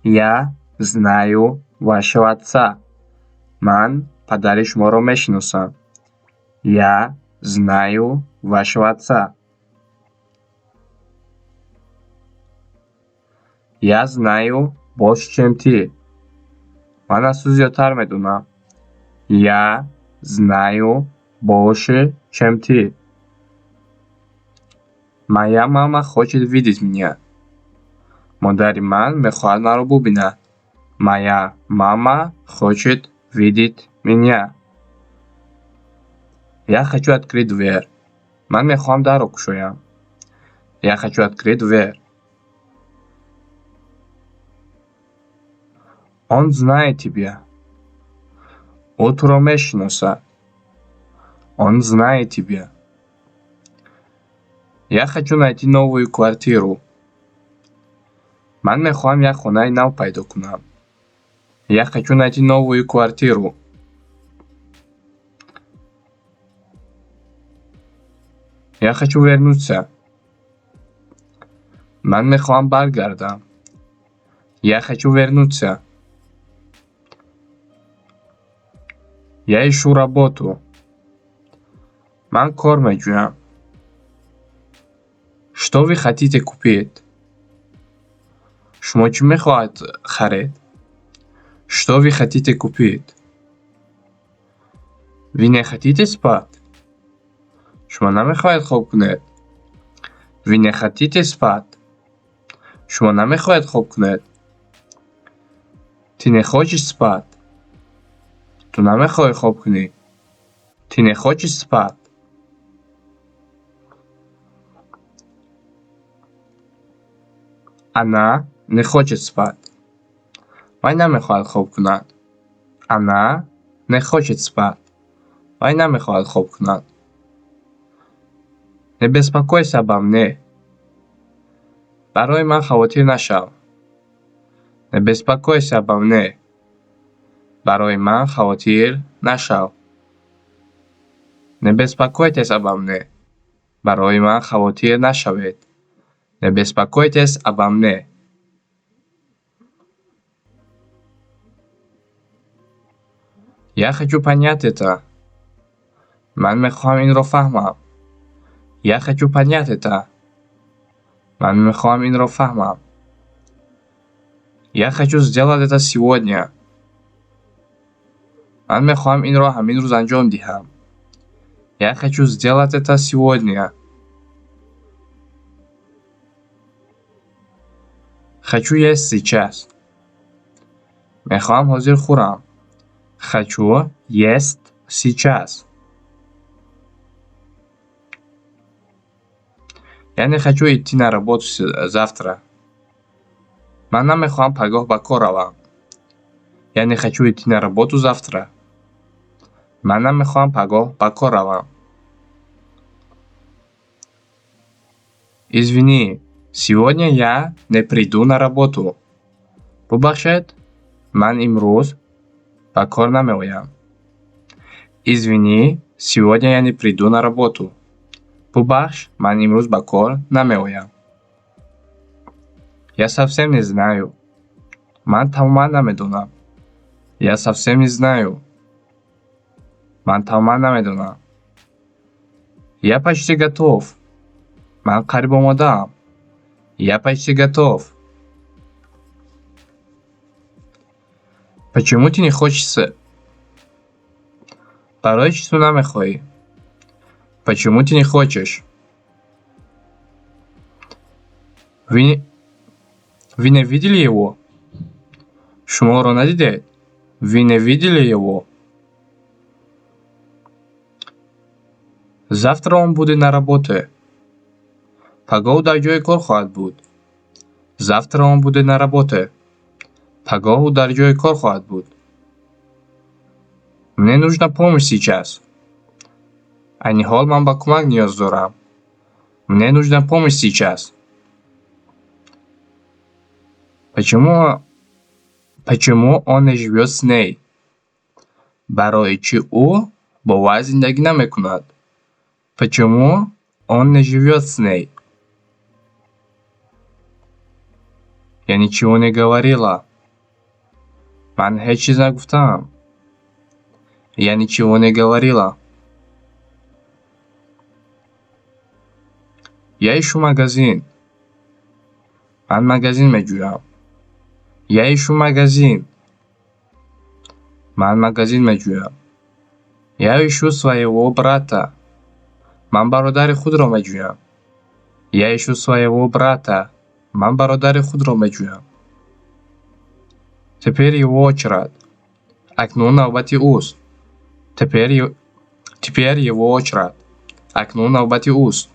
Я знаю вашего отца. Ман падари шуморо мешиносам. Я знаю вашего отца. Я знаю больше, чем ты. Ман аз ту зиёдтар медонам. Я знаю больше, чем ты. Моя мама хочет видеть меня. Модари ман мехоҳад маро бубинад. Моя мама хочет видеть меня. Я хочу открыть дверь. Ман мехоҳам дарро кушоям. Я хочу открыть дверь. Он знает тебя. Ӯ туро мешиносад. Он знает тебя. Я хочу найти новую квартиру. Ман мехоҳам як хонаи нав пайдо кунам. Я хочу найти новую квартиру. Я хочу вернуться. Ман мехоҳам баргардам. Я хочу вернуться. Я ищу работу. Ман кор меҷӯям. Что вы хотите купить? Шумо чӣ мехоҳед харед? Что вы хотите купить? Вы не хотите спать? Шумо намехоҳед хоб кунед? Вы не хотите спать? Шумо намехоҳед хоб кунед? Ты не хочешь спать? Ту намехоҳӣ хоб кунӣ? Ты не хочешь спать? Она не хочет спать. Вай намехоҳад хоб кунад. Она не хочет спать. Вай намехоҳад хоб кунад. Не беспокойся обо мне. Барои ман хавотир нашав. Не беспокойся обо мне. Барои ман хавотир нашав. Не беспокойтесь обо мне. Барои ман хавотир нашавед. Не беспокойтесь обо мне. Я хочу понять это. Ман мехоҳам инро фаҳмам. Я хочу понять это. Ман мехоҳам инро фаҳмам. Я хочу сделать это сегодня. Ман мехоҳам инро ҳамин рӯз анҷом диҳам. Я хочу сделать это сегодня. Хочу есть сейчас. Мехоҳам ҳозир хӯрам. Хочу есть сейчас. Я не хочу идти на работу завтра. Ман намехоҳам пагоҳ ба кор равам. Я не хочу идти на работу завтра. Ман намехоҳам пагоҳ ба кор равам. Извини, сегодня я не приду на работу. Бубахшед, ман имрӯз ба кор намеоям. Извини, сегодня я не приду на работу. Бубахш, ман имрӯз ба кор намеоям. Я совсем не знаю. Ман тамоман намедонам. Я совсем не знаю. Ман тамоман намедонам. Я почти готов. Ман қариб омодаам. Я почти готов. Почему ты не хочешь? Барои чӣ ту намехоҳӣ? Почему ты не хочешь? Вы не видели его? Шумо ӯро надидед? Вы не видели его? Завтра он будет на работе. Пагоҳ ӯ дар ҷои кор хоҳад буд. Завтра он будет на работе. Пагоҳ ӯ дар ҷои кор хоҳад буд. Мне нужна помощь сейчас. Айни ҳол ман ба кӯмак ниёз дорам. Мне нужна помощь сейчас. Почему он не живёт с ней? Барои чӣ ӯ бо вай зиндагӣ намекунад? Почему он не живёт с ней? Я ничего не говорила. Ман ҳеҷ чиз нагуфтаам. Я ничего не говорила. Я ищу магазин. Ман магазин меҷӯям. Я ищу магазин. Ман магазин меҷӯям. Я ищу своего брата. Ман бародари худро меҷӯям. Я ищу своего брата. Ман бародари худро меҷӯям. Теперь его очередь. Акнун навбати ӯст. Теперь его очередь. Акнун навбати ӯст.